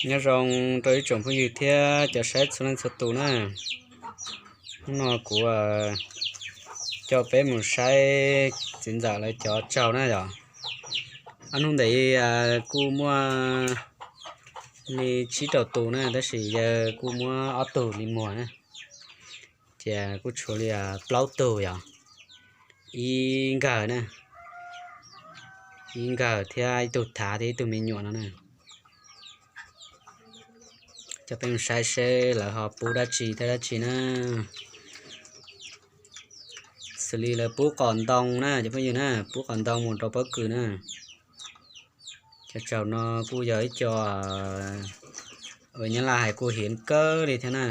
Nyob zoo rau ib tsoom phooj ywg thiab cov saib txhua leej txhua tus na. Hnub no kuv coj peb mus saib txiv ntxawm lawv cov tsaug na yom. Ob hnub ntawd kuj muaj li tsib rau tus na, tab sis yawg kuj muab ob tug li muag na, ces kuj tshuav li plaub tug yom, ib nkawg na, ib nkawg thiab ib tug thav thiab ib tug me nyuam no na. Coj peb mus saib seb lawv ho pub dab tsi thiab dab tsi na. Xws li lawv pub qos ntoo na cov phooj ywg na, pub qos ntoo mus rau pob kws na. Cov tsaug no kuj yog ib co uas Nyab Laj hais kuj hiếm kawg li thiab na.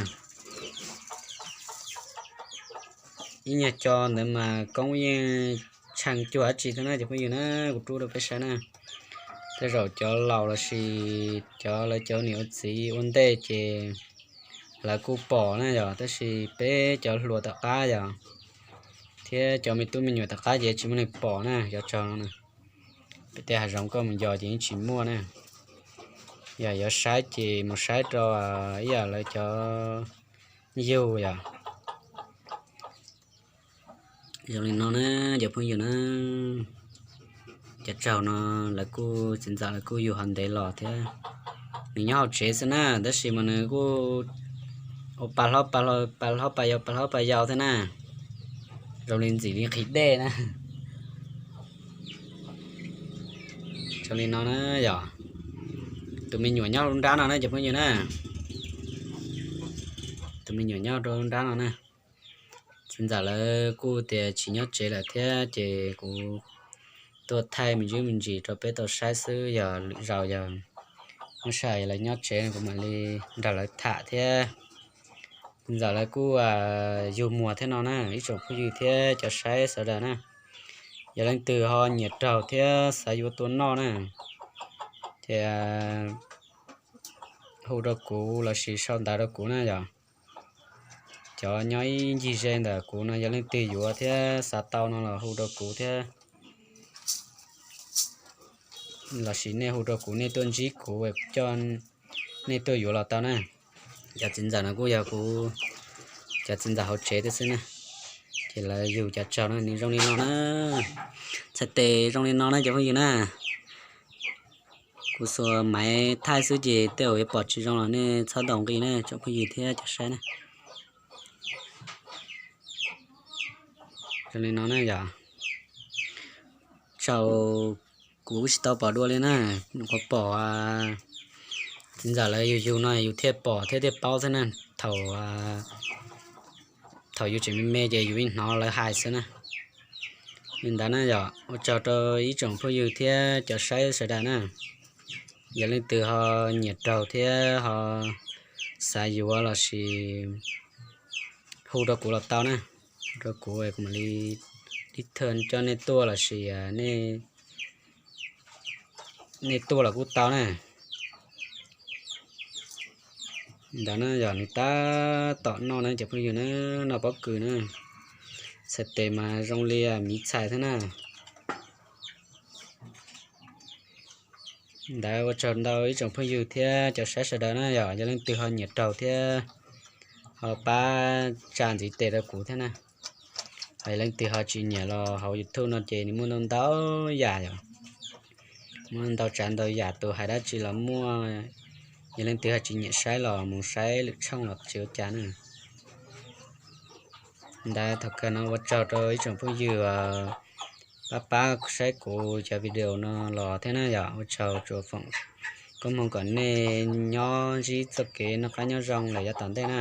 Ib nyuag co ntawd mas koob yeej tshee cuag dab tsi thiab na cov phooj ywg na, kuv rub rau peb saib na. Tej zaum cov laus lossis cov lawv cov niam ua txiv ua ntej ces lawv kuj pom na yom, tab sis peb cov hluas tom qab yom, thiab cov me tub me nyuam tom qab ces tsis muaj neeg pom na cov tsaug no na. Pem tej hav zoov koj mus yos ces yeej tsis muaj na. Yog yuav saib ces mus saib rau ib yam lawv cov yug yom. Zoo li no na cov phooj ywg na, cov tsaug no lawv kuj txiv ntxawm lawv kuj yug ho ntev los thiab. Nws nyob hauv tsev xwb na, tab sis mas nws kuj ua pa hlob pa hlob pa yau pa hlob pa yau thiab na, zoo li ntxim li nqhis dej na. Zoo li no na yom, tus me nyuam nyob lub nrab no na cov phooj ywg na, tus me nyuam nyob rau lub nrab no na. Txiv ntxawm lawv kuj tias tsis nyob tsev lawm thiab ces kuv tuaj thaij me ntsis me ntsis rau peb tau saib xwb, yog lwm zaus yog muab sai lawv nyob tsev kuv mam li nrog lawv tham thiab. Txiv ntxawm lawv kuj yug muag thiab no na ib tsoom phooj ywg thiab cov saib sawv daws na. Yog leej twg ho nyiam raug thiab xav yuav tua noj na, ces hu rau kuv lossis sau ntawv rau kuv na yom. Cov nyob ib ncig ze ntawm kuv no yog leej twg yuav thiab xav tau no los hu rau kuv thiab, lossis nej hu rau kuv nej tuaj ntsib kuv coj nej tuaj yuav los tau na. Cov txiv ntxawm no kuj yog kuv cov txiv ntxawm hauv tsev thiab xwb na. Ces lawv yug cov tsaug no nws zoo li no na. Txhais tes zoo li no na cov phooj ywg na. Kuv xuas maiv thaij xwb ces tej zaum yuav pom tsis zoo los nej txhob ntaus nqi na tsoom phooj ywg thiab cov saib na. Zoo li no na yom. Tsaug, kuv tsis tau pom dua li na. Nyuam qhuav pom txiv ntxawm lawv yug yug no yus thiaj pom thiab thiaj paub thiab na. Thaum, thaum yus tseem me me ces yus yeej hnov lawv hais xwb na. Li ntawd na yom, ua tsaug rau ib tsoom phooj ywg thiab cov saib sawv daws na. Yog leej twg ho nyiam raug thiab ho xav yuav lossis hu rau kuv los tau na. Hu rau kuv kuv mam li, li thawj coj nej tuaj lossis nej tuaj los kuj tau na. Ntawd na yog nws tab tom noj na cov phooj ywg na, noj pob kws na. Txhais tes mas zoo li miv txhais thiab na. Ntawd ua tsaug ntau ib tsoom phooj ywg thiab cov saib sawv daws na yom, yog leej twg ho nyiam raug thiab ho pab tsa ntxiv tes rau kuv thiab na. Yog leej twg ho tsis nyiam los hauv YouTube no ces nws muaj ntau ntau yam yom. Muaj ntau tsav ntau yam tus hais dab tsi los muaj. Yog leej twg ho tsis nyiam saib los mus saib lwm tshooj los tsis ua cas na. Ntawd thaum kawg no ua tsaug rau ib tsoom phooj ywg pab pab saib kuv cov video no los thiab na yom. Ua tsaug tsuas foom koob hmoov kom nej nyob ntsib txoj kev noj qab nyob zoo lawm yav tom ntej na.